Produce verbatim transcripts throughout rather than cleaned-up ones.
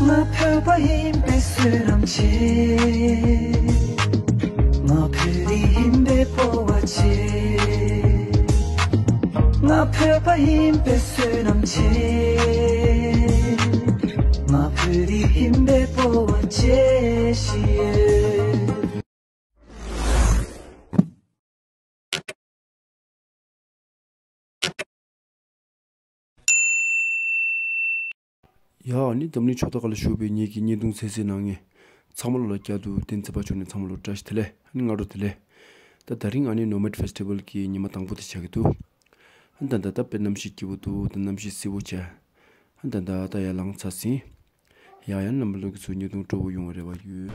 ང་བོད་པ་ཡིན་པའི་བསོད་ནམས་ཆེ། ང་བོད་རིགས་ཡིན་པའི་སྤོབས་པ་ཆེ། ང་བོད་པ་ཡིན་པའི་བསོད་ནམས་ཆེ། ང་བོད་རིགས་ཡིན་པའི་སྤོབས་པ་ཆེ་ཞིག་ཡོད། ཡ་ནི་འཛམ་གླིང་ཕྱོགས་མཐའ་ཁག་ལ་བཞུགས་པའི་ངེད་ཀྱི་བརྙན་ཐུང་གསན་གཟིགས་གནང་མཁན་ཚང་མ་ལོ་ལ་བསྐྱར་དུ་བསྟན་འཛིན་པ་མཆོག་ནས་ཚང་མ་ལོ་བཀྲ་ཤིས་བདེ་ལེགས། ཨ་ནི་སྔ་དྲོ་བདེ་ལེགས། ད་དེ་རིང་ཨ་ནི་Nomad Festival གི་ཉི་མ་དང་པོ་དེ་ཆགས་ཀྱི་འདུག་ཨ་ནི་ད་ད་ད་དཔེ་གནམ་གཤིས་སྐྱིད་པོ་འདུག་ད་གནམ་གཤིས་བསིལ་པོ་བྱས། ཨ་ནི་ད་ད་ད་ཡར་ལངས་ཚར་ཟིན། ཡང་ཡང་རྣམ་པ་ལྷན་རྒྱས་ཚོ་བརྙན་ཐུང་སྤྲོ་པོ་ཡོང་བའི་རེ་བ་ཡོད།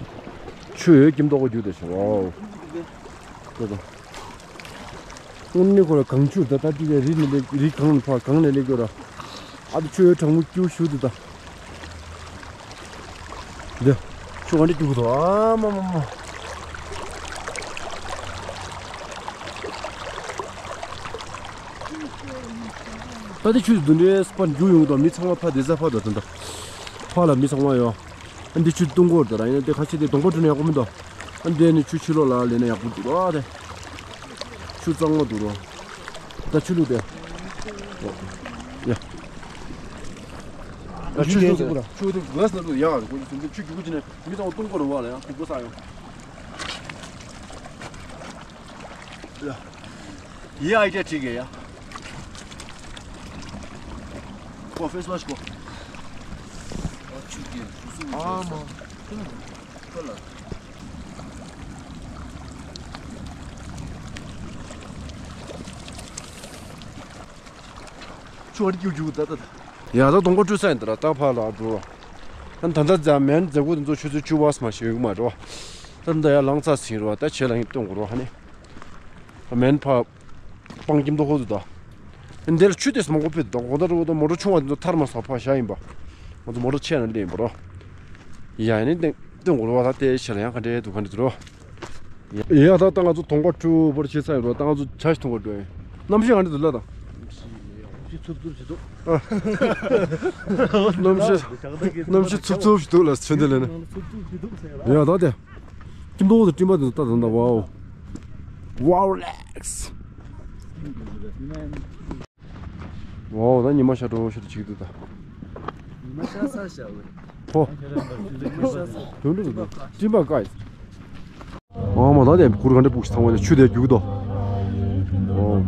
ཆུ་ཡོད་ཀྱིན་མདོག་གོ་རྒྱུ་དེ་ཞིག་ཝའོ། ད་ད། དངོས་གནས་ཁོ་ར་གངས་ཆུ་ད་ད་དེ་རི་ནས་ལེགས་རི་གངས་ནས་ཕར་གངས་ནས་ལེགས་ཡོད་ར། ཨ་ད་ཆུ་ཡོད་གྲང་མོ་སྐྱིད་ཞུ་དུ་ད། འདི། ཆུ་ག་འདྲ་སྐྱིད་པོ་འདུག་ཨ་མ་མ་མ། ད་དེ་ཆུ་འདི་འདྲའི་སྤར་རྒྱུ་ཡོང་དང་མི་ཚང་མ་ཕ་དེ་ས་ཕ་དང་དེ་འདྲ། ཕ་ལ་མི་ཚང་མ་ཡོང་། ཨ་འདི་ཆུ་བཏུང་གོ་དང་ར་ཡིན་ན་དེ་ཁ་ཆེ་དེ་གདོང་པ་བཀྲུས་ན་ཡག་པོ་མི་འདུག་ཨ་འདི་ནི་ཆུ་ཕྱི་ལོགས་ལ་ལེན་ན་ཡག་པོ་འདུག་ར་དེ། ཆུ་གཙང་མ་འདུག་ར། ད་ཆུ་བླུགས་དེ། ཡ། ད་ཆུ་བླུགས་དེ། ཆུ་བླུགས་དེ་ལ་ས་བླུགས་ཡག་རེད་གོ་ཆུ་ཆུ་རྒྱུག་གོ་ཅི་ནས་མི་ཚང་མ་བཏུང་གོ་ར་བ་ལ་ཡང་ཁུག་པོ་ས་ཡོང་། ཡ། ये आइडिया ठीक है यार। को फेस वाश को। हाँ माँ। छोड़ क्यों जूता था? ཡ་ད་གདོང་པ་བཀྲུས་ས་ཡིན་ད་ར་ད་ཕར་ལ་འགྲོ། ད་ད་ད་མེན་མཛད་སྒོ་དེ་ཚོ་ཆུ་ཚོད་བཅུ་པ་སུ་མ་ཞིག་ཡོད་མ་རེད་བ། ད་ད་ཡར་ལངས་ཚར་ཟིན་རེད་བ། ད་ཆེ་ལ་ཡིན་སྟོན་དགོས་རེད་བ་ཧ་ནི། མེན་ཕ། སྤང་ཁྱིམ་དུ་ཧོ་དུ་ད། འདིར་ཆུ་དེ་མང་པོ་ཕེབས་དང་གོ་ད་རུ་དང་མོ་ཊ་ཆུང་བ་དེ་ཚོ་ཐར་མ་སོགས་ཕ་ཤ་ཡིན་པ། ང་ཚོ་མོ་ཊ་ཆེ་ན་ལེན་པ་རོ། ཡ་ཡ་ནི་སྟོན་དགོས་རེད་བ། ད་དེ་ཆེ་ལ་ཡང་ག་འདྲའི་འདུག་ག་འདྲ་འདུག་རོ། ཡ་ད་ད་ང་ཚོ་གདོང་པ་བཀྲུས་པར་བྱེད་ས་ཡོད་རོ། ད་ང་ཚོ་ཇ་ཞིག་འཐུང་བར་འགྲོ་ཡིན། གནམ་གཤིས་ག་འདྲ་འདུག་ལ་ད། གནམ་གཤིས་ཚུབ་ཚུབ་ཞིག་འདུག་གནམ་གཤིས་གནམ་གཤིས་ཚུབ་ཚུབ་ཞིག་འདུག་ལ་ཚོད་འདི་ལས་ནི། ཡ་ད་དེ། ཀིམ་དོ་དེ་སྤྲིན་པ་དེ་ད་ད་ད་ཝའོ། ཝའོ་རི་ལེགས། ཝའོ་ད་ཉི་མ་ཤར་འགྲོ་ཤར་ཅིག་འདུག་ད། ཉི་མ་ཤར་ས་ཤར་བས། ཧོ། ཉི་མ་ཤར་ས། དོན་འགྲུབ་འདུག་སྤྲིན་པ་ཀའི། ཨ་མ་ད་དེ་གུར་ག་འདྲ་སྤུག་ཞིག་ཚང་བ་ནས་ཆུ་དེ་རྒྱུག་དོ། ཨོ།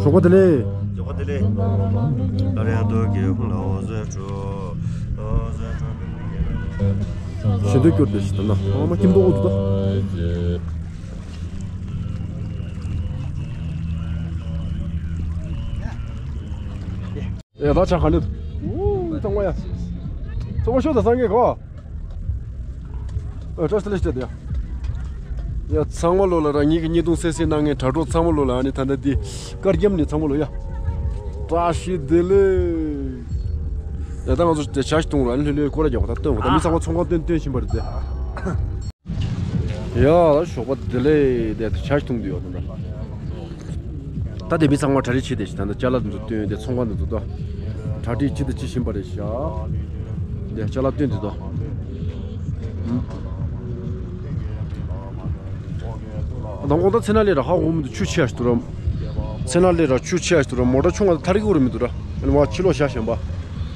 ཞོགས་པ་བདེ་ལེགས། ཞོགས་པ་བདེ་ལེགས། ད་རེ་ཡང་དོ་གེ་ཧུང་ལ་འོ་ཟེར་འགྲོ། འོ་ཟེར་འགྲོ། ཞེ་འདོད་སྐྱོར་དེ་ཞིག་དང་ན་ཨ་མ་ཁྱིམ་དུ་འོ་དུ་ད། ཡ་ད་ཆ་ག་ནི། ཨུ་ཚང་མ་ཡ། ཚང་མ་ཤོད་ད་སངས་རྒྱས་གོ། ཨ་བཀྲ་ཤིས་བདེ་ལེགས་བྱས་ཏེ་ཡ། ཡ་ཚང་མ་ལོ་ལ་ར་ངེད་ཀྱི་བརྙན་ཐུང་གསན་གཟིགས་གནང་མཁན་དྲ་གྲོགས་ཚང་མ་ལོ་ལ་ཨ་ནི་ད་ལྟ་འདི་དཀར་རྒྱམ་ནས་ཚང་མ་ལོ་ཡ། བཀྲ་ཤིས་བདེ་ལེགས། ཡ་ད་ང་ཚོ་དེ་ཇ་ཞིག་འཐུང་ར་ཨ་ནི་ལྷོད་ལྷོད་སྐོར་ར་རྒྱག་པ་ད་སྟོན་གོ་ད་མི་ཚང་མ་ཚོང་ཁང་སྟོན་སྟོན་བཞིན་པ་རེད་དེ། ཡ་ཞོགས་པ་བདེ་ལེགས་དེ་ཇ་ཞིག་འཐུང་དུས་ཡོད་ད། ད་དེ་མི་ཚང་མ་གྲ་སྒྲིག་བྱེད་དེ་ཞིག་ད་ལྟ་ཅ་ལག་འདི་ཚོ་བཏོན་དེ་ཚོང་ཁང་འདི་ཚོ་ད། གྲ་སྒྲིག་བྱེད་དེ་ཅི་བཞིན་པ་རེད་ཤག་དེ་ཅ་ལག་བཏོན་དེ་ད། དང་གོང་ད་ཚེ་ན་ལས་ར་ཧ་གོ་མི་འདུག་ཆུ་ཆེ་ཞིག་འདུག་ར། ཚེ་ན་ལས་ར་ཆུ་ཆེ་ཞིག་འདུག་ར་མོ་ཊ་ཆུང་བ་ཐར་གི་འོ་ར་མི་འདུག་ར། ཨ་ནི་བ་ཕྱི་ལོགས་བཞག་བཞིན་པ།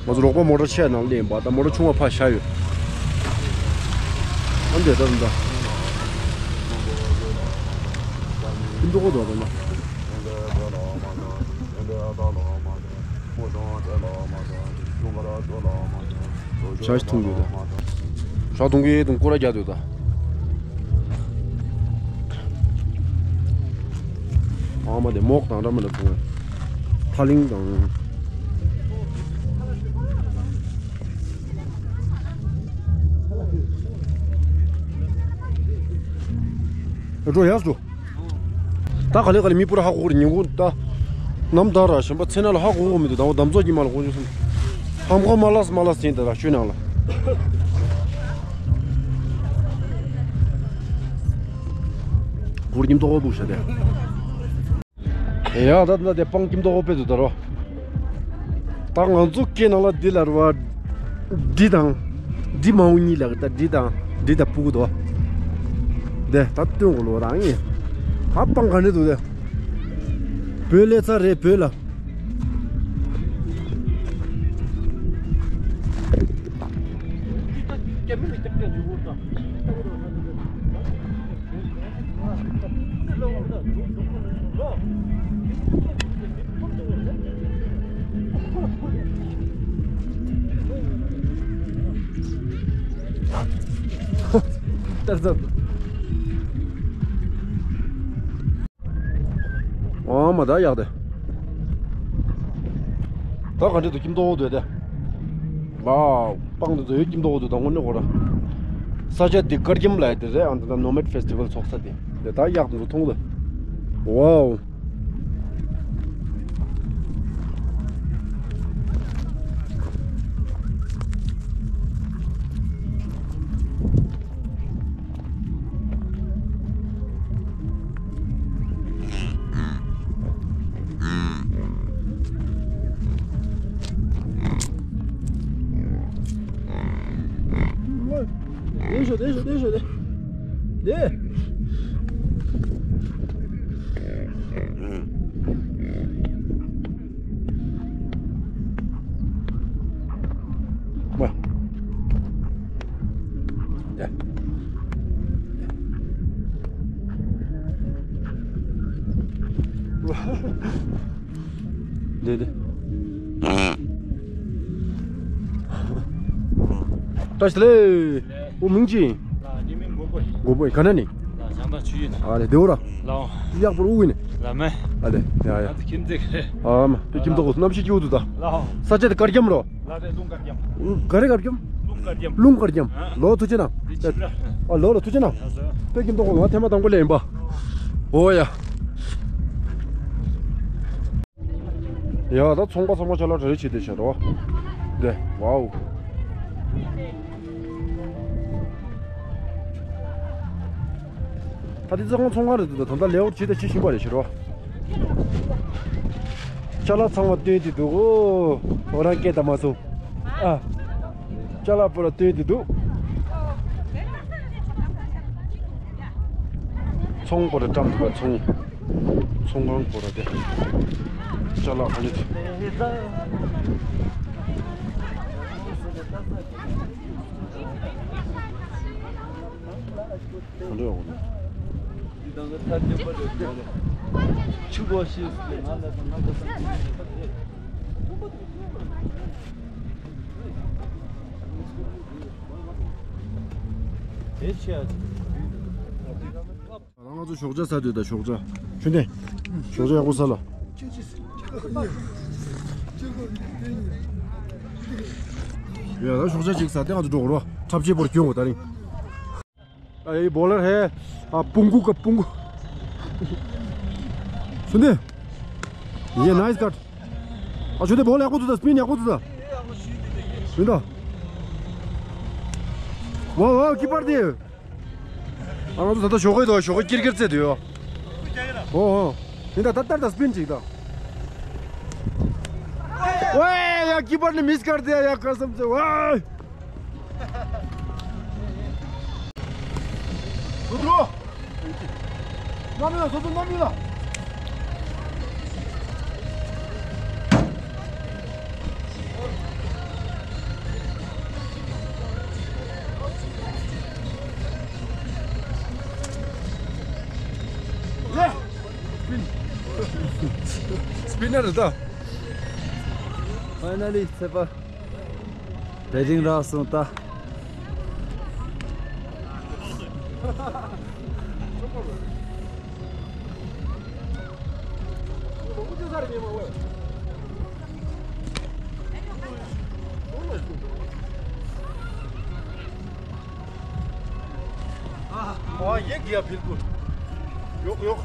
ང་ཚོ་རོགས་པ་མོ་ཊ་ཆེ་ནང་སླེབས་པ་དང་མོ་ཊ་ཆུང་བ་ཕར་བཞག་ཡོད། ཨ་འདྲས་ད་འདྲ། ཀིམ་དོ་གོ་འདུག་ད་འདྲ། ཇ་ཞིག་འཐུང་དགོས་ད། ཇ་འཐུང་གི་དང་སྐོར་ར་རྒྱག་འདུག་ད། ཨ་མ་དེ་མོག་དང་འདྲ་མི་འདྲ་འཐུང་བས། ཐ་ལིང་དང་། འགྲོ་ཡག་འགྲོ། ད་ག་ལེ་ག་ལེ་མི་པུ་ར་ཧ་གོ་གི་རེད་ཉིན་གུང་ད། ནམ་ཟླ་ར་གཞན་པ་ཚེ་ན་ལ་ཧ་གོ་གི་མི་འདུག་ད་འོ་འདམ་རྫོགས་ཀྱི་མ་ལ་གོ་ཆུ་སོང་། ཧམ་ཁོ་མ་ལགས་མ་ལགས་ཟིན་ད་ར་ཤུལ་ནང་ལ། གུར་ཉིམ་ཏོག་པོ་འདུག་ཤ་དེ། ཡ་ད་ད་དེ་སྤང་ཀིམ་ཏོག་པོ་དཔེ་འདུག་ད་རོ། ད་ང་ཚོ་སྐེ་ནང་ལ་འདི་ལ་ར་བ། འདི་དང་། འདི་མ་འོ་གཉིས་ལ་ད་འདི་དང་འདི་དང་ཕུ་གུ་དོ། འདི་ད་སྟོན་གོ་ལོ་རང་ཡིན། ཧ་པང་ག་ནས་འདུག་དེ། བོད་ལས་ཚ་རེད་བོད་ལ། ཨོ་མ་ད་ཡག་དེ། ད་ག་འདྲ་འདུག་ཁྱིམ་ཐོག་འོག་འདུག་དེ། ཝའོ། སྤང་དེ་ཚོ་ཡོད་ཁྱིམ་ཐོག་འོག་འདུག་ད་དངོས་གནས་ཁོ་ར། ས་ཆ་འདི་དཀར་འགྱམ་ལ་ཡ་དེ་རེད། ཨ་ད་ད་Nomad Festival ཚོགས་ས་དེ། དེ་ད་གཡག་དེ་ཚོ་མཐོང་དེ། ཝའོ། བཀྲ་ཤིས་བདེ་ལེགས། ཨོ་མིང་ཅི། ལ་ཉི་མིང་མགོན་པོ་ཡིན། མགོན་པོ་ཡིན། ག་ན་ནི། ལ་བྱང་ཐང་ཆུ་ཡུལ་ནས། ཨ་ལེ་བདེ་བོ་ར། ལའོ། གཡག་པོར་དབུག་ཡིན་ནི། ལ་མེ། ཨ་ལེ་ཡ་ཡ། ང་ཚོ་ཁྱིམ་མཚེས་རེད། ཨ་མ་དེ་ཁྱིམ་ཐོག་གནམ་གཤིས་སྐྱིད་པོ་འདུག་ད། ལའོ། ས་ཆ་དེ་དཀར་འགྱམ་རོ། ལ་རེད་རླུང་དཀར་འགྱམ། ག་རེ་དཀར་འགྱམ། རླུང་དཀར་འགྱམ། རླུང་དཀར་འགྱམ། ཨ། ལོ་ཐུག་ཅེ་ན། དེ་ཕྱིར་ར། ཨ་ལོ་ལ་ཐུག་ཅེ་ན། དེ་ཁྱིམ་ཐོག་ང་ཐེངས་མ་དང་པོ་ལས་ཡིན་པ། ཨོ་ཡ། ཡ་ད་ཚོང་པ་ཚང་མ་ཆ་ལ་རེ་རེ་བྱེད་དེ་བྱེད་རོ། དེ་ཝའོ། ད་དེ་ཚང་མ་ཚོང་ཁང་རེད་འདུག་ད་ད་ལྟ་ལེའོ་ཊི་བྱེད་དེ་བྱེད་བཞིན་པ་རེད་བྱེད་རོ། ཅ་ལག་ཚང་མ་སྟོན་དེ་འདུག་ཨོ། ང་རང་སྐད་ད་མ་སོང་། ཨ། ཅ་ལག་པོ་ར་སྟོན་དེ་འདུག་ཚོང་པོ་ར་བཀྲམ་འདུག་པ་ཚོང་། ཚོང་ཁང་པོ་ར་དེ། ཅ་ལག་ག་ནས་དེ། ག་འདྲ་ཡོང་གི་འདུག་ཆུ་བོ་ཞིག་ང་ལ་ང་ལ། དེ་ཆེ་ཨ། ང་ཚོ་ཞོགས་ཇ་ཟ་དུས་ད་ཞོགས་ཇ། ཆུ་ནས། ཞོགས་ཇ་ཡག་པོ་ཟ་ལ། ཡ་ད་ཞོགས་ཇ་ཅིག་ཟ་དེ་ང་ཚོ་འགྲོ་དགོས་རོ། འཁྲབ་ཆས་པོར་གྱོན་དགོས་ད་རིང་། ཨ་ཡི་བོ་ལར་ཧེ། ཨ་སྤུང་གུ་ཀ་སྤུང་གུ། ཆུ་ནས། ཡེ་ནའིས་ཀཊ། ཨ་ཆུ་ནས་བོ་ལ་ཡག་པོ་འདུག་ད་སྤིན་ཡག་པོ་འདུག་ད། མི་འདུག་ཝ་ཝ་ཀི་པར་དེ། ཨ་ང་ཚོ་ད་ལྟ་ཞོགས་ཀས་དོ་ཞོགས་ཀས་ཀིར་ཀིར་རྩེད་དུ་ཡོད། ཨོ་ཨོ། ཡིན་ད་ད་ལྟར་ད་སྤིན་ཅིག་ད། ཝེ་ཡ་ཀི་པར་ནི་མིས་ཀར་དེ་ཡ་ཁ་སམ་ཚེ་ཝེ། ཐུ་ཐུ། གནམ་མེད་ལ་ཐུ་ཐུ་གནམ་མེད་ལ། སྤིན་ནར་ད། ཕའི་ནལ་ལི་ཚེ་པ། བེ་ཏིང་རག་སོང་ད། हाँ, ये गया बिल्कुल। रुक, रुक।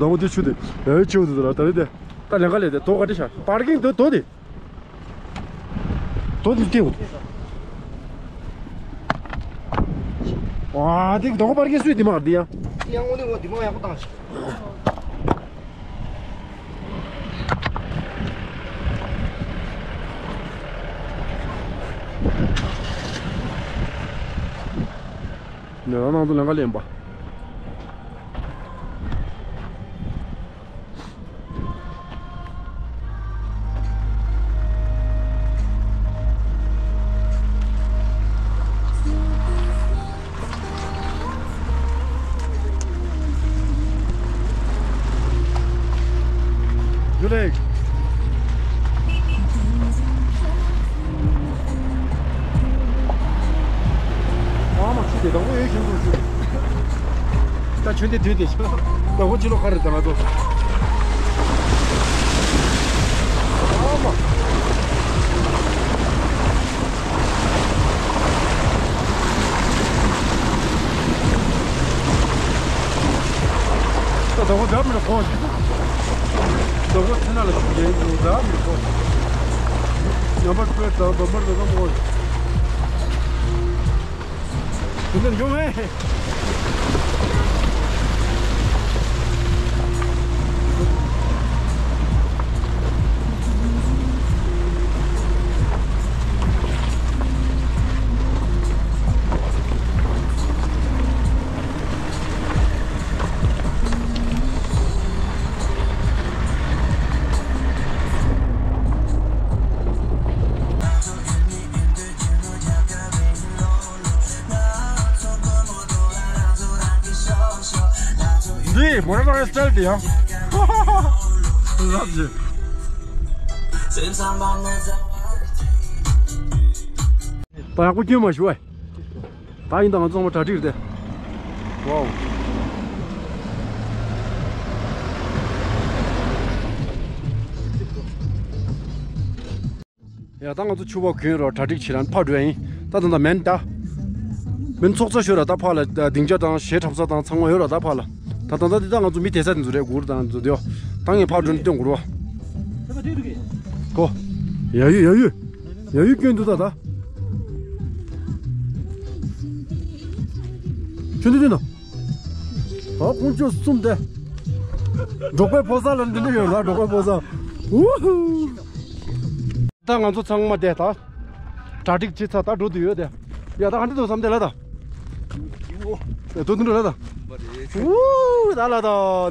ནང་དུ་ཆུ་དེ་ཡང་ཆེ་བོ་དེ་ལ་ད་རེད་དེ། ད་ལེན་ག་ལེ་དེ་དོ་ག་དེ་ཤ་པར་ཀིང་དོ་དོ་དེ། དོ་དེ་དེ་འོ། ཨ་དེ་དོ་ག་པར་ཀིང་སུས་དེ་མ་ག་དེ་ཡ། ཡང་ངོ་ནི་ངོ་དེ་མ་ཡག་པོ་བཏང་ཤག་ནས་ནང་དུ་ལེན་ག་ལེན་པ། ཡོད་ལེ། ཨ་མ་ཁྱི་དེ་དང་པོ་ཡོད་ཤིང་ཏུ་ཞུ། ད་ཆུ་འདི་དུས་དེ་ཤ། དང་པོ་ཕྱི་ལོགས་ཁ་རེད་ད་ང་ཚོ། ཨ་མ། ད་དང་པོ་འདྲ་མི་འདྲ་གོ་ཞིག་ད་གོ་ཚེ་ན་ལ་ཞིག་ཡིན་འདུག་ད་མི་གོ་ཉམས་པར་སྤྲོད་དང་འབབ་མར་དང་གོ་ཞིག་དེ་འདྲ་འབྱུང་ངེས། འདི་མོ་ར་ར་སི་ཊལ་དེ་ཡང་ལབ་ཀྱི། ད་ཡག་པོ་སྐྱོན་མ་ཞུ་བས། ད་ཡིན་ད་ང་ཚོ་ཚང་མ་གྲ་སྒྲིག་རེད་དེ། ཝའོ། ཡ་ད་ང་ཚོ་ཕྱུ་པ་གྱོན་རོགས་གྲ་སྒྲིག་བྱེད་རང་ཕར་འགྲོ་ཡ་ཡིན། ད་ད་ད་མེན་ད། མེན་ཚོགས་ས་ཤོད་ར་ད་ཕར་ལ་ད་སྡིངས་ཆ་དང་གཞས་འཁྲབ་ས་དང་ཚང་མ་ཡོད་ར་ད་ཕར་ལ། ད་ད་ད་འདི་ད་ང་ཚོ་མི་དེ་ས་དེ་ཚོ་རེད་གུར་དང་ཚོ་དེའོ། ད་ངས་ཕར་འགྲོ་ནས་སྟོན་དགོས་རོ། གོ། ཡ་ཡུ་ཡ་ཡུ། ཡ་ཡུ་སྐྱོན་འདུག་ད་ད། ཁྱོད་འདི་འདི་ན། ཨ་ཁོང་ཚོ་གསུམ་དེ། འབྲོག་པའི་ཕོ་གསར་ལ་འདི་འདྲ་ཡོད་ལ་འབྲོག་པའི་ཕོ་གསར། ཨུ་ཧུ། ད་ང་ཚོ་ཚང་མ་བསྡད་ད། གྲ་སྒྲིག་བྱེད་ཚར་ད་འགྲོ་དུས་ཡོད་དེ། ཡ་ད་ག་འདྲ་འདུག་བསམ་དེ་ལ་ད། ཨེ་དོ་དུ་འགྲོ་ལ་ད། ཨུ་ད་ལ་ད་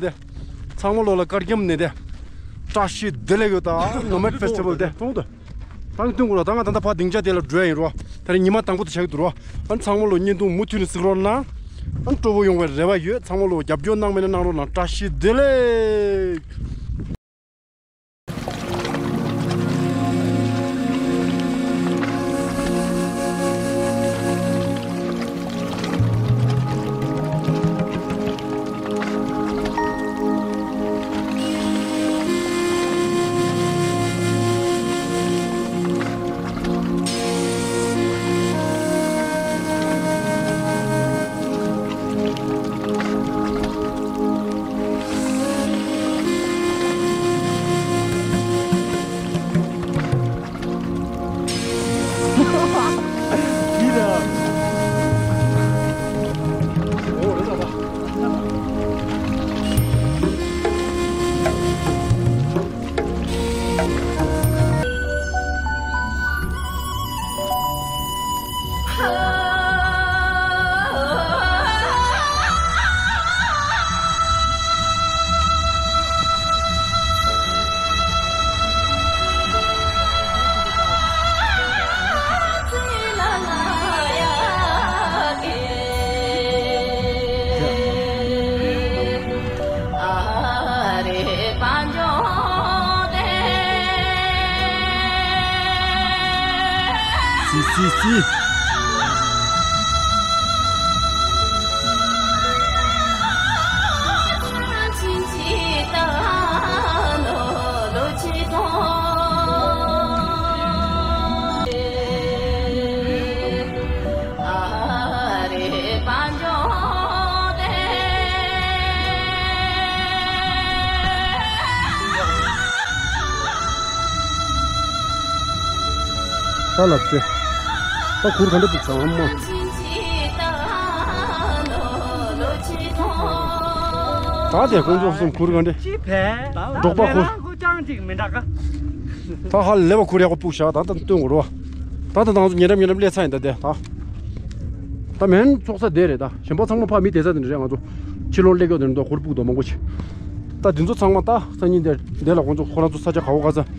དེ། ཚང་མ་ལོ་ལ་དཀར་རྒྱམ་ནས་དེ། བཀྲ་ཤིས་བདེ་ལེགས་ཡོད་ད་ནོ་མེད་ཕེ་སི་ཊི་བལ་དེ་མཐོང་ད། ད་ནི་སྟོན་དགོས་ར་ད་ང་ད་ལྟ་ཕ་སྡིངས་ཆ་དེ་ལ་འགྲོ་ཡ་ཡིན་རོ། ད་ནི་ཉི་མ་དང་པོ་དེ་ཆགས་ཀྱི་འདུག་རོ། ཨ་ནི་ཚང་མ་ལོ་བརྙན་ཐུང་མུ་མཐུད་ནས་གཟིགས་རོགས་གནང་། ཨ་ནི་སྤྲོ་པོ་ཡོང་བའི་རེ་བ་ཡོད། ཚང་མ་ལོ་རྒྱབ་སྐྱོར་གནང་མེད་ན་གནང་རོགས་གནང་། བཀྲ་ཤིས་བདེ་ལེགས། སི་སི་སི། ད་ལབ་ཚེ། ད་གུར་ག་འདྲ་འདུག་ཚང་མ། ད་དེ་དཀོན་མཆོག་གསུམ་གུར་ག་འདྲ། འབྲོག་པ་གུར། ད་ཧ་ལས་པ་གུར་ཡག་པོ་སྤུག་བཞག་ད་ད་སྟོན་དགོས་རོ། ད་ད་ང་ཚོ་ཉེ་འགྲམ་ཉེ་འགྲམ་སླེབས་ཚར་ཡིན་ད་དེ་ད། ད་མེན་ཚོགས་ས་དེ་རེད་ད། གཞན་པ་ཚང་མ་ཕ་མི་དེ་ས་དེ་འདྲ་རེད། ང་ཚོ་ཕྱི་ལོགས་སླེབས་ཀྱོག་དེ་འདྲ་གུར་སྤུག་དོ་མང་པོ་ཆེ། ད་དེ་ཚོ་ཚང་མ་ད་སང་ཉིན་དེ་དེ་ལ་ཁོང་ཚོ་ཁོ་རང་ཚོ་ས་ཆ་ག་བོ་ག་ས།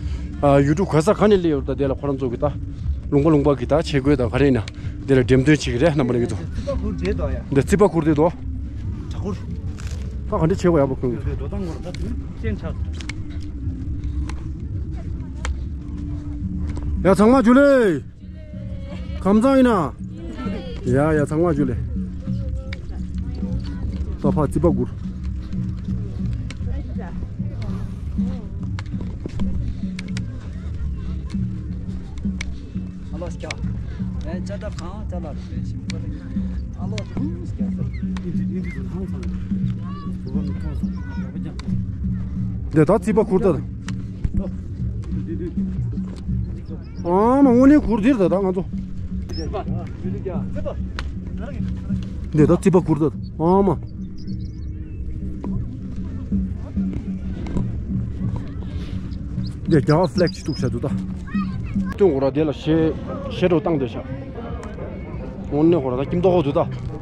ཡུ་ཊུབ་ག་ས་ག་ནས་སླེབས་ཡོད་ད་དེ་ལ་ཁོ་རང་ཚོ་གི་ད་ལུང་པ་ལུང་པ་གི་ད་ཆས་གོས་དང་ག་རེ་ཡིན་ན་དེ་ལ་འགྲེམས་སྟོན་བྱེད་ཀྱི་རེད། རྣམ་པ་ལ་གི་ཚོ་རྩིག་པ་གུར་དེ་དོ་ཡ། འདི་རྩིག་པ་གུར་དེ་དོ། གྲྭ་གུར། ད་ག་འདྲ་བྱེད་དགོས་ཡག་པོ་ཁོང་གི། ཡ་ཚང་མ་འཇུ་ལེ། ཁམས་བཟང་ཡིན་ན། ཡ་ཡ་ཚང་མ་འཇུ་ལེ། ད་ཕ་རྩིག་པ་གུར། ཨ་ལོ་སྐྱ། ཨེ་ཅ་ད་ཁང་ཅ་ལ་རེ་ཞིག་པ་རེ། ཨ་ལོ་སྐྱ། འདི་ད་རྩིག་པ་གུར་ད། ཨ་མ་དངོས་གནས་གུར་འདིར་ད་ད་ང་ཚོ། འདི་ད་རྩིག་པ་གུར་ད་ཨ་མ། འདི་རྒྱ་གར་ཕི་ལེག་ཅིག་གཏུགས་བྱ་འདུག་ད། སྟོན་གོ་ར་དེ་ལ་ཞེ་ཞེ་དྲོ་བཏང་བསྡད་ཤག་འོ་ནས་གོ་ར་ད་ཁྱིམ་ཐོག་གོ་འདུག་ད།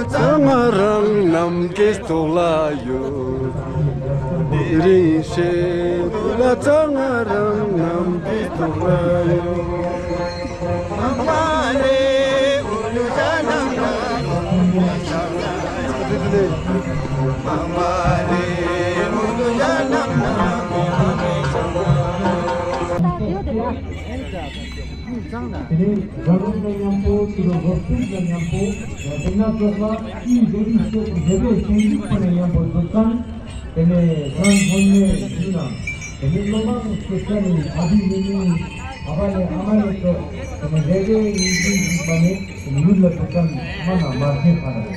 གཙང་ང་རང་ནམ་མཁའི་ཐོག་ལ་ཡོད། དེ་རིང་ཞེ་པོ་ལ་གཙང་ང་རང་ནམ་མཁའི་ཐོག་ལ་ཡོད། དེ་ནས་རང་རང་དང་མཉམ་པོ་དུས་རབས་རོབ་བདུན་དང་མཉམ་པོ་དེ་སྣ་ཚོགས་ལ་དབུས་བོད་རིགས་སྐད་དང་བོད་པའི་ཤེས་རིག་ཁོ་ནས་མཉམ་པོ་འཛུགས་སྐྲུན། དེ་ནས་ཁོང་ཚོ་ནས་བཞུགས་ན། དེ་ནས་སློབ་མ་སྐྱེ་ས་ནས་ཨ་ཕ་ཡིན་ནའི་ཨ་ཕ་ལས་ཨ་མ་ལས་ཚོ་དེ་ནས་རེ་རེ་ཡིན་གྱི་ཡིན་པ་ནས་ཡུལ་ལ་འགྲོ་མཁན་མ་ན་མ་ཤེས་པ་རེད།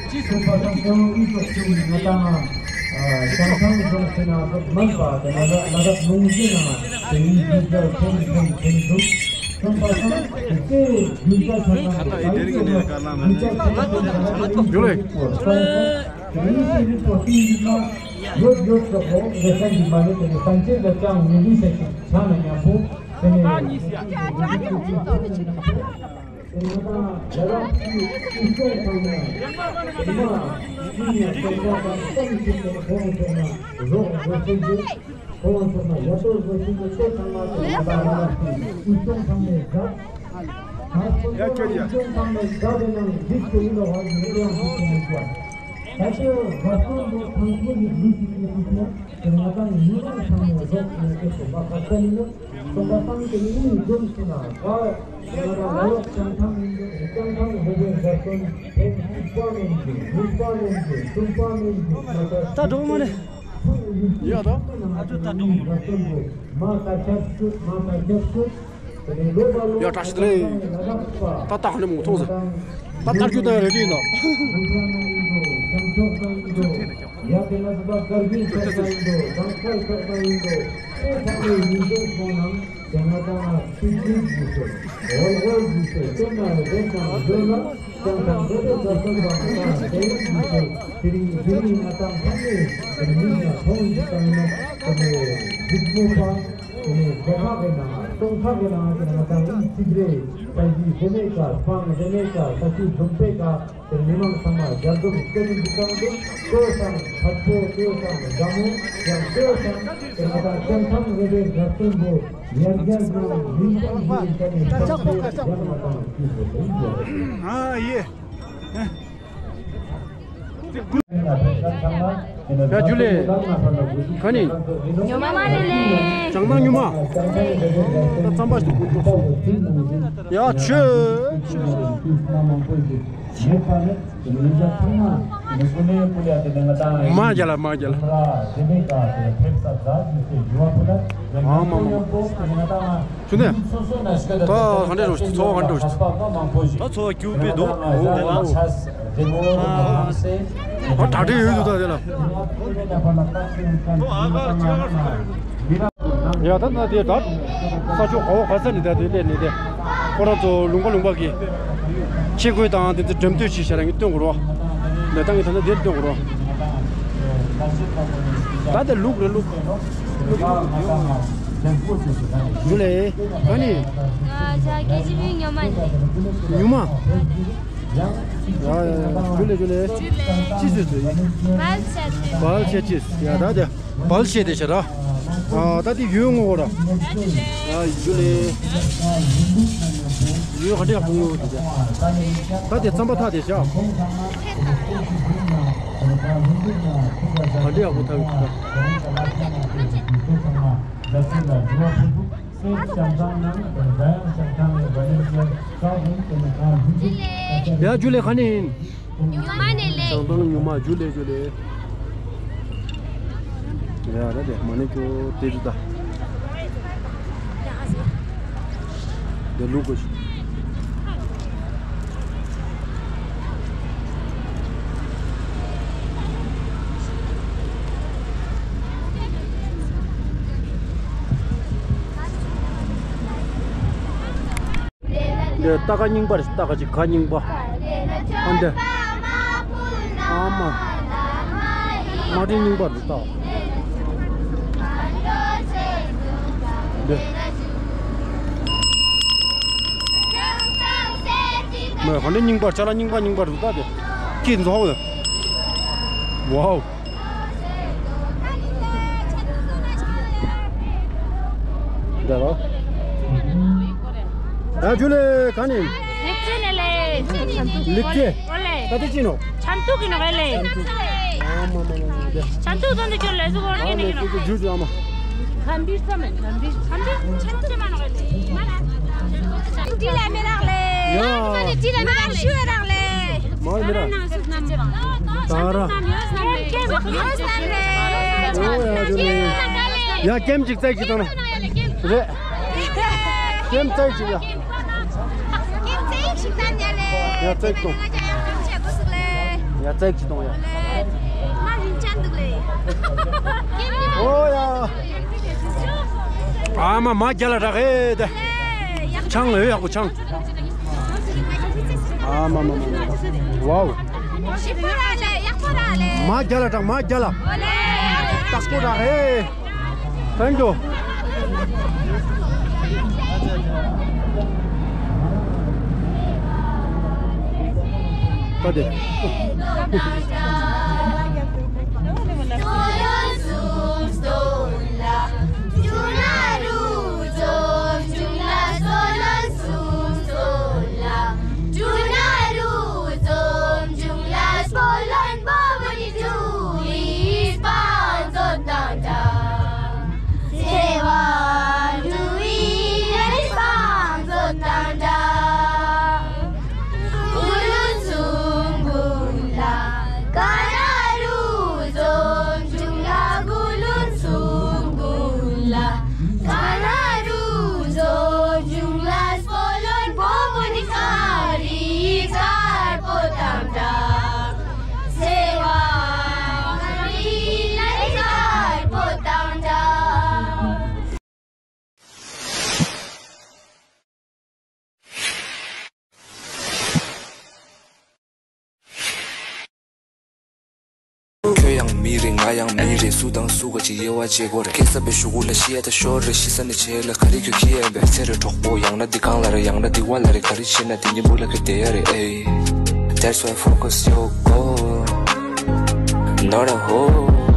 ཁྱེད་ཚོ་ཕ་སང་ཁོང་ཨི་ཙོག་ཚོ་ཡིན་ང་ད་ང་བྱང་ཐང་རྫོང་ཟེར་ན་ཚོ་མང་པ་དེ་ན་ད་ན་ད་ལུང་ཟེར་ན་དེ་ཡིན་རྒྱུ་ཚོ་ཁྱེད་ཚོ་ཁྱེད་ཚོ་ཁྱོད་ཕ་སང་དེ་ཚོ་རྒྱུ་ཚོ་ཚོ་ན་ད་ཡིན་ཚོ་ན་རྒྱུ་ཚོ་ཚོ་ན་ད་ཡིན་ཚོ་ཡོད་རེད། དེ་ཡིན་ཞེས་རིག་པོ་ཏིང་འཛིན་མ། ཡོད་ཡོད་ཀྱི་འོག་འགྲོ་ས་འདི་མ་རེད་དེ་ནི་སངས་རྒྱས་ལ་ཅང་ངོ་འདྲི་ས་ཞིག་ཆགས་ན་མཉམ་པོ་དེ་ནི། ཡ་ཁྱོད་ཡ། ད་ལྟའི་དགའ་སྟོན་འདི་དང་པོ་ཡི་ལུས་ཀྱི་སྐྱེས་བུ་ཚོ་དེ་ང་དང་མི་རང་ཚང་མས་རོགས་ཀྱིས་སྐྱེས་སུ་མ་ཁ་ས་ནི་ནི་སོ་པ་སང་དེ་ནི་ཡིན་འཛོམས་སུ་ན་དགའ་ང་རང་ལ་ལོག་ཅང་ཐང་ཡིན་འདུག་ཅང་ཐང་ཧོ་བའི་དགའ་སྟོན་དེ་གཅིག་པ་མིན་གྱི་གཉིས་པ་མིན་གྱི་གསུམ་པ་མིན་གྱི་ང་ད་ད་འགྲོ་མ་ནི་ཡ་ད་ཨ་ཅོ་ད་འགྲོ་མ་ནི་དགའ་སྟོན་འདི་མ་ད་ཁྱབ་ཤུགས་མ་ད་ཁྱབ་ཤུགས། ཡ་བཀྲ་ཤིས་བདེ་ལེགས། ད་ལྟ་ཧ་ལས་མོ་མཐོང་ཟེར། ད་ལྟ་རྒྱུ་ད་རེ་རེ་ཡིན་ད། ཀྱང་དང་དགོས་པའི་བར་སྟོན་པ་དང་དེ་རིང་གི་ཚེ་དེ་རིང་དེ་རིང་ང་དང་ཕ་མེས་དེ་མིག་ལ་མཐོང་ཡིན་དང་ན་དེ་ནས་གཟིགས་མོ་པ་དེ་ནས་སྒོ་ཁག་གི་ནང་སྟོང་ཁག་གི་ནང་དེ་ང་དང་ཨིན་ཚིག་རེ་ས་གཞི་དེ་ནས་ཀ་སྤང་དེ་ནས་ཀ་ས་ཆུ་འཛོམས་པའི་ཀ་དེ་མི་མང་ཚང་མ་རྒྱལ་འཛོམས་སྐད་འབོད་བཏང་དུས་ལྟོས་དང་ཕར་ཚུར་ལྟོས་དང་དགའ་མོ་ཡང་ལྟོས་དང་དེ་ང་དང་སྤྱང་ཐང་རེ་རེ་དགའ་སྟོན་པོ། ཨ་ཡེ། ཡ་ཇུ་ལེ། ག་ནི། ཉོ་མ་ལེ་ལེ། ཅང་ནང་ཉོ་མ། ད་རྩམ་པ་ཞིག་ཏུ་འགུལ་འགྲོ་སོང་། ཡ་ཆོས། མ་རྒྱ་ལ་མ་རྒྱ་ལ། ཨ་མ་མ་མ། ཆུ་ནས། ད་ག་འདྲ་རོ་ཞིག་འཚོ་བ་ག་འདྲ་རོ་ཞིག་ད་འཚོ་བ་རྒྱུག་པའི་འདུག་ཨོ་ཨོ་ཨོ། ཨ་གྲ་སྒྲིག་ཡོད་འདུག་ད་དེ་ལ། ཡ་ད་ན་དེ་ད་ས་ཕྱོགས་ག་བ་ག་ས་ནས་ད་དེ་སླེབས་ནས་དེ་ཁོ་རང་ཚོ་ལུང་པ་ལུང་པ་གི་ཆས་གོས་དང་དེ་ཚོ་འགྲེམས་སྟོན་བྱས་བྱས་ར་ངས་སྟོན་དགོས་རོ། ལས་སྟངས་ཀྱི་ད་ལྟ་འདིར་སྟོན་དགོས་རོ། ད་དེ་ལུག་རེད་ལུག་ཇུ་ལེ། ག་ནི། ཉུ་མ། ཇུ་ལེ་ཇུ་ལེ། ཅི་ཟེར་ཟེར། བལ་ཆེ་ཆེ། ཡ་ད་དེ། བལ་ཆེ་དེ་ཆེ་ར། ཨ་ད་དེ་ཡོད་ངོ་ར། ཡ་ཇུ་ལེ། ཡོད་ག་འདྲ་ཡག་པོ་ངོ་དེ། ད་དེ་རྩམ་པ་ཐག་དེ་ཤ། ག་འདྲ་ཡག་པོ་ཐག་ཡོད་ད། ཡ་ཇུ་ལེ་ག་ནས་ཡིན། ཉུ་མ་ནས་ལེ། ཞང་ཐང་ཉུ་མ་ཇུ་ལེ་ཇུ་ལེ། ཡ་ར་དེ་མ་ནས་ཁྱོད་དེ་ཇུ་ད། དེ་ལུག་གོ་ཞིག་འདི་རྟ་ཁ་རྙིང་པ་རེད། རྟ་ཁ་ཅིག་ཁ་རྙིང་པ། ཨ་འདི། ཨ་མ། མ་དེ་རྙིང་པ་རེད་ད། འདི། མ་ག་འདི་རྙིང་པ་ཅ་ལག་རྙིང་པ་རྙིང་པ་རེད་ད་དེ། ཀི་འཛོག་ཝའོ། འདི་རོ། ཨ་ཇུ་ལེ་ག་ནས། ལེགས་ཚེ་ནས་ལེ། ལེགས་ཚེ། ཨོ་ལེ། ད་དེ་ཅི་ནོ། ཆན་ཏུ་གི་ནོ་ཝེ་ལེ། ཨ་མ་མ་མ་མ་དེ། ཆན་ཏུ་དོན་དུ་ཁྱོད་ལེ་སུ་གོ་ར་ཨ་གི་ནི་ལེ་གི་ནོ། ཇུ་ཇུ་ཨ་མ། གམ་བིར་ས་མེ་གམ་བིར། གམ་བིར་ཆན་ཏུ་མ་ནོ་ཝེ་ལེ། མ་ལ། ཏི་ལ་མེ་རག་ལེ། ཡ། མ་ནི་ཏི་ལ་མེ་རག་ཤུ་རག་ལེ། མ་མེ་རག་ད་ར། ཨོ་ཡ་ཇུ་ལེ། ཡ་ཀེམ་ཅིག་བཙལ་གྱི་དང་ན། རེད། ཀེམ་བཙལ་གྱི་ཡ། ཡ་བཙལ་གྱི་དང་། ཡ་བཙལ་གྱི་དང་ཡ། ཨོ་ཡ། ཨ་མ་མ་རྒྱ་ལ་རག་ཧེ་དེ། ཆང་ཨེ་ཡག་པོ་ཆང་། ཨ་མ་མ་མ་མ། ཝའོ། ཞིབ་པོ་ར་ལེ། ཡག་པོ་ར་ལེ། མ་རྒྱ་ལ་དྲག་མ་རྒྱ་ལ། ཨོ་ལེ། ཏག་པོ་ར་ཧེ། Thank you. ད་དེ། མི་རེད་ང་ཡང་མི་རེད། སུ་དང་སུ་ག་ཅིག་དབྱེ་བ་བྱེད་དགོས་རེད། སྐྱེ་ས་པའི་གཞུག་གུ་ལ་ཤི་ཡ་ད་ཤོར་རེད། ཤི་ས་ནས་བྱེད་ལ་ག་རེ་ཁྱོད་ཁྱི་ཡན་པས། ཚེ་རེ་གྲོགས་པོ་ཡང་ན་འདི་གང་ལ་རེད། ཡང་ན་འདི་བ་ལ་རེད། ག་རེ་བྱེད་ན་དེ་ཉིན་བུ་ལ་ཁྱོད་བསྡད་ཡ་རེད། ཨེ། That's why focus your goal, not a hole.